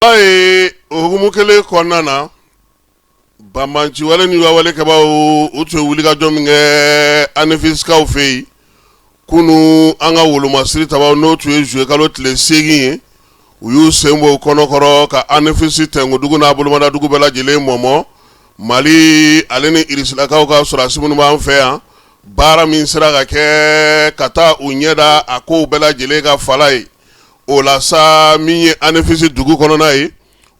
Ye o hukumu kelen kɔnɔna na, banbaanci wale ni walekɛbaaw u tun ye wulikajɔ min kɛ Anefisikaw fɛ yen kunun, an ka wolomasiri tabaw, n'o tun ye zuye kalo tile 8 ye, u y'u sen bɔ u kɔnɔkɔrɔ ka Anefisi tɛnkudugu n'a bolomadadugu bɛɛ lajɛlen mɔmɔ. Mali ale ni Irisilakaw ka sɔrɔdasi minnu b'an fɛ yan, baara min sera ka kɛ ka taa u ɲɛda a kow bɛɛ lajɛlen ka fala ye. O la sa, min ye Anefisi dugu kɔnɔna ye,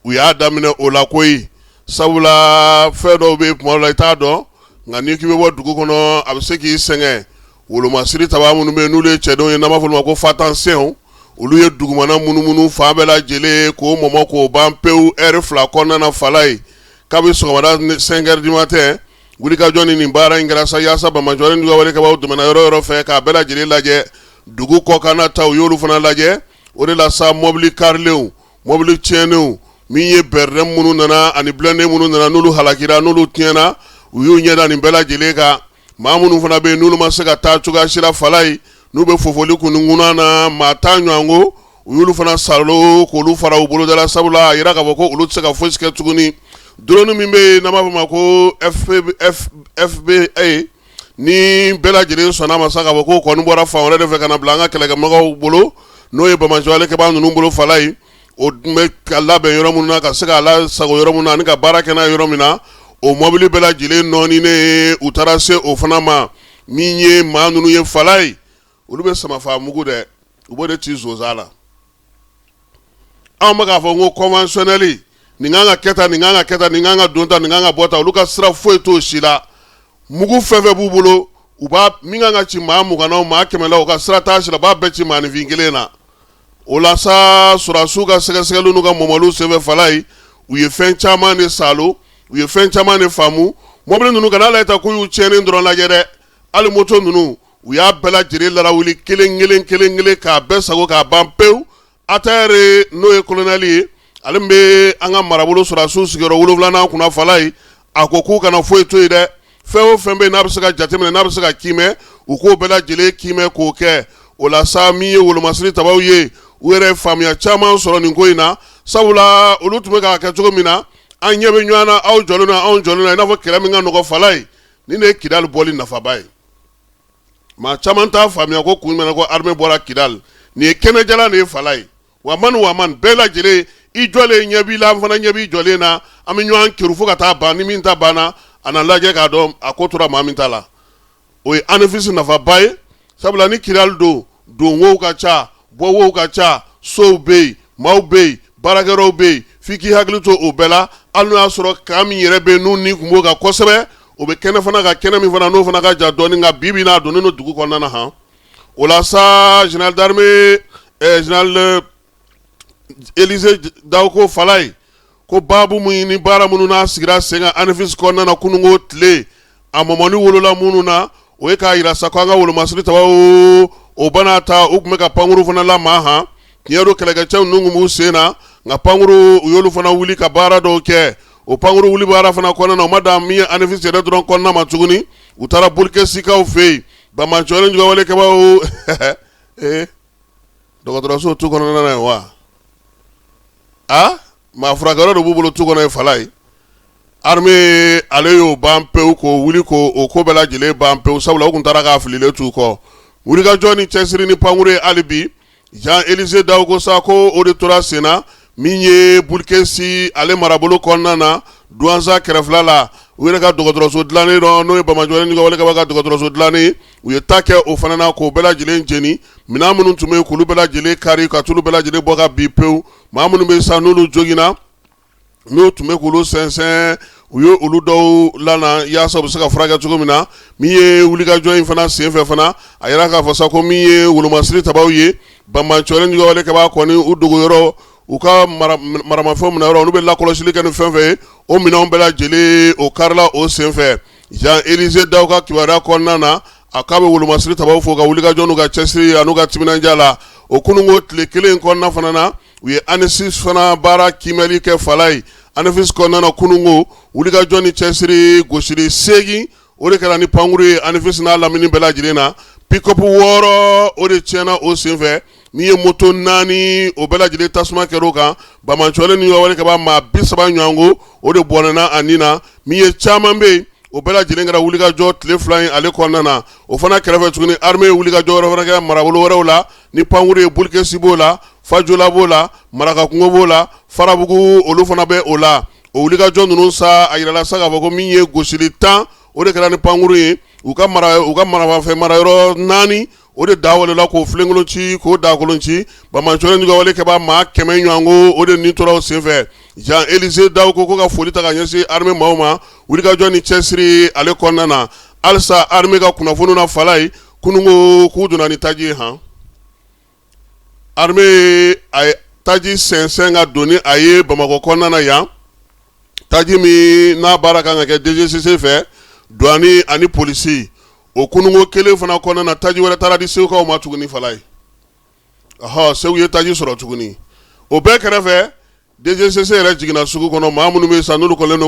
u y'a daminɛ o la koyi, sabula fɛn dɔw bɛ tuma la i t'a dɔn, nka n'i k'i bɛ bɔ dugu kɔnɔ, a bɛ se k'i sɛgɛn. Wolomasiri tabaa minnu bɛ yen, n'olu ye cɛdenw ye, n'an b'a fɔ olu ma ko fatansɛnw, olu ye dugumana munumunu fan bɛɛ lajɛlen k'o mɔmɔ k'o ban pewu ɛri 2 kɔnɔna na. Fala ye kabi sɔgɔmada 5 heures du matin, wulikajɔ ni nin baara in kɛra sa, yaasa banbaanci wale ni walekɛbaaw dɛmɛna yɔrɔ yɔrɔ fɛ k'a bɛɛ lajɛlen lajɛ. Dugu kɔkanna ta, u y'olu fana lajɛ. O de la sa, mɔbili karilenw, mɔbili tiɲɛnenw, min ye bɛrɛdɛ minnu nana ani blindé minnu nana, n'olu halakira, n'olu tiɲɛna, u y'u ɲɛda nin bɛɛ lajɛlen kan. Maa minnu fana bɛ yen, n'olu ma se ka taa cogoya si la, fala ye, n'u bɛ fofoli kun ni ŋuna na, maa 10 ɲɔgɔn ko, u y'olu fana salo k'olu fara u boloda la, sabula a yira k'a fɔ ko olu tɛ se ka fosi kɛ tuguni. Drone min bɛ yen, n'an b'a fɔ ma ko FPV, ni bɛɛ lajɛlen sɔnna ma sa k'a fɔ ko kɔni bɔra fan wɛrɛ de fɛ ka na bila an ka kɛlɛkɛmɔgɔw bolo, n'o ye banbaanci walekɛbaa ninnu bolo, fala ye, o tun bɛ ka labɛn yɔrɔ minnu na, ka se k'a lasago yɔrɔ minnu na ani ka baara kɛ n'a yɔrɔ min na, o mɔbili bɛɛ lajɛlen nɔɔninen, u taara se o fana ma. Min ye maa ninnu ye, fala ye, olu bɛ samafa mugu dɛ, u b'o de ci sonsan la. Anw bɛ k'a fɔ ko conventionnel, nin kan ka kɛ tan, nin kan ka kɛ tan, nin kan ka don tan, nin kan ka bɔ tan, olu ka sira foyi t'o si la. Mugu fɛn fɛn b'u bolo, u b'a min kan ka ci maa 20 na, maa 100 la, u ka sira t'a si la, u b'a bɛɛ ci maaninfin kelen na. O la sa, sɔrɔdasiw ka sɛgɛsɛgɛliw n'u ka mɔmɔliw senfɛ, fala ye, u ye fɛn caman de salo, u ye fɛn caman de faamu. Mɔbili ninnu, kana lajɛ ta k'u y'u tiɲɛnen dɔrɔn lajɛ dɛ, hali moto ninnu, u y'a bɛɛ lajɛlen larawuli kelen kelen kelen kelen k'a bɛɛ sago k'a ban pewu. ATR, n'o ye kolonɛli ye, ale min bɛ an ka marabolo sɔrɔdasiw sigiyɔrɔ wolonwulanan kunna, fala ye, a ko k'u kana foyi to yen dɛ. Fɛn o fɛn bɛ yen n'a bɛ se ka jateminɛ, n'a bɛ se ka kiimɛ, u k'o bɛɛ lajɛlen kiimɛ k'o kɛ. O la sa, min ye wolomasiri tabaw ye, u yɛrɛ ye faamuya caman sɔrɔ nin ko in na, sabula olu tun bɛ k'a kɛ cogo min na, an ɲɛ bɛ ɲɔgɔn na, aw jɔlen na, anw jɔlen na, i n'a fɔ kɛlɛ min ka nɔgɔ. Fala ye, nin de ye Kidali bɔli nafaba ye. Maa caman t'a faamuya ko kun jumɛn ko armée bɔra Kidali. Nin ye kɛnɛjalan de ye, fala ye. Wa man wa man bɛɛ lajɛlen, i jɔlen ɲɛ b'i la, an fana ɲɛ b'i jɔlen na, an bɛ ɲɔgɔn kɛrun fo ka taa ban. Ni min ta banna, a na lajɛ k'a dɔn a ko tora maa min ta la. O ye Anefisi nafaba ye, sabula ni Kidali don, donwow ka ca, bɔwow ka ca, sow bɛ yen, maaw bɛ yen, baarakɛyɔrɔw bɛ yen, f'i k'i hakili to o bɛɛ la. Hali n'o y'a sɔrɔ camp min yɛrɛ bɛ yen, n'u ni tun b'o kan kosɛbɛ, o bɛ kɛnɛ fana ka kɛnɛ min fana, n'o fana ka jan dɔɔnin, nka bi bi n'a donnen don dugu kɔnɔna na han. O la sa, général d'armée général Élisée Dacko, fala ye, ko baabu min ni baara minnu n'a sigira sen kan Anefis kɔnɔna na kununko tile, a mɔmɔni wolola minnu na, o ye k'a jira sa ko an ka wolomasiri tabaw, o bana ta, u tun bɛ ka pankuru fana lamaa han. Tiɲɛ don, kɛlɛkɛcɛw ninnu tun b'u sen na, nka pankuru, u y'olu fana wuli ka baara dɔw kɛ. O pankuru wuli baara fana kɔnɔna na, u ma dan min ye Anefis yɛrɛ dɔrɔn kɔnɔna ma tuguni, u taara Boulkessikaw fɛ yen. Banbaanci wale juguwalekɛbaaw, ee, dɔgɔtɔrɔso tu kɔnɔna na yen wa, a maa furakɛyɔrɔ de b'u bolo tu kɔnɔ ye. Fala ye, armée ale y'o ban pewu, k'o wuli, k'o o ko bɛɛ lajɛlen ban pewu, sabula u tun taara k'a fililen t'u kɔ. Wulikajɔ ni cɛsiri ni pankuru ye hali bi, Jean Élisée Dacko sa ko o de tora sen na. Min ye Boulkessi ale marabolo kɔnɔna na, Douentza kɛrɛfɛla la, u yɛrɛ ka dɔgɔtɔrɔso dilannen dɔ, n'o ye banbaanci wale juguwalekɛbaa ka dɔgɔtɔrɔso dilannen, u ye ta kɛ o fana na k'o bɛɛ lajɛlen jeni. Minɛn minnu tun bɛ yen, k'olu bɛɛ lajɛlen kari ka tulu bɛɛ lajɛlen bɔ ka bin pewu. Maa minnu bɛ sa, n'olu joginna, n'o tun bɛ k'olu sɛnsɛn, u ye olu dɔw lana yaasa u bɛ se ka furakɛ cogo min na. Min ye wulikajɔ in fana senfɛ fana, a yira k'a fɔ sa ko min ye wolomasiri tabaw ye, banbaanci wale juguwalekɛbaa kɔni, u dogoyɔrɔ, u ka maramafɛnw minɛ yɔrɔ, n'u bɛ lakɔlɔsili kɛ ni fɛn fɛn ye, o minɛnw bɛɛ lajɛlen, o karila o senfɛ. Jean Élisée Dacko ka kibaruya kɔnɔna na, a k'a bɛ wolomasiri tabaw fo ka wulikajɔ n'u ka cɛsiri an'u ka timinandiya la. O kununko tile kelen kɔnɔna fana na, u ye Anefis fana baara kiimɛli kɛ. Fala ye, Anefis kɔnɔna na kununko, wulikajɔ ni cɛsiri, gosili 8, o de kɛra ni pankuru ye Anefis n'a lamini bɛɛ lajɛlen na. Pick-up 6, o de tiɲɛna o senfɛ. Min ye moto 4, o bɛɛ lajɛlen tasuma kɛra o kan. Banbaanciwale ni wale kɛbaa maa 30 ɲɔgɔnko, o de bɔnɛna a ni na. Min ye caman bɛ yen, o bɛɛ lajɛlen kɛra wulikajɔ tile 2 in ale kɔnɔna na. O fana kɛrɛfɛ tuguni, armée ye wulikajɔ wɛrɛ fana kɛ marabolo wɛrɛw la ni pankuru ye. Bulikesi b'o la, Fajola b'o la, Marakakungo b'o la, Farabugu, olu fana bɛ o la. O wulikajɔ ninnu sa, a yirala sa k'a fɔ ko min ye gosili 10, o de kɛra ni pankuru ye. U ka maramafɛn marayɔrɔ 4, o de dawalela k'o filenkolon ci, k'o dakolon ci. Banbaanciwale ni wale kɛbaa maa 100 ɲɔgɔnko, o de ni tora o senfɛ. Jean Élisée Dao ko ka foli ta ka ɲɛsin armée maaw ma wulikajɔ ni cɛsiri ale kɔnɔna na. Halisa armée ka kunnafoni na, Falaye, kununko k'u donna ni taji ye. Han, armée a ye taji sɛnsɛn ka don ni a ye Bamakɔ kɔnɔna na yan, taji min n'a baara kan ka kɛ DGCC fɛ, douane ani polisi. O kununko kelen fana kɔnɔna na, taji wɛrɛ taara di Segukaw ma tuguni, Falaye. Ɔhɔ, Segu ye taji sɔrɔ tuguni. O bɛɛ kɛrɛfɛ, DGCC yɛrɛ jiginna sugu kɔnɔ, maa minnu bɛ sa n'olu kɔlen don.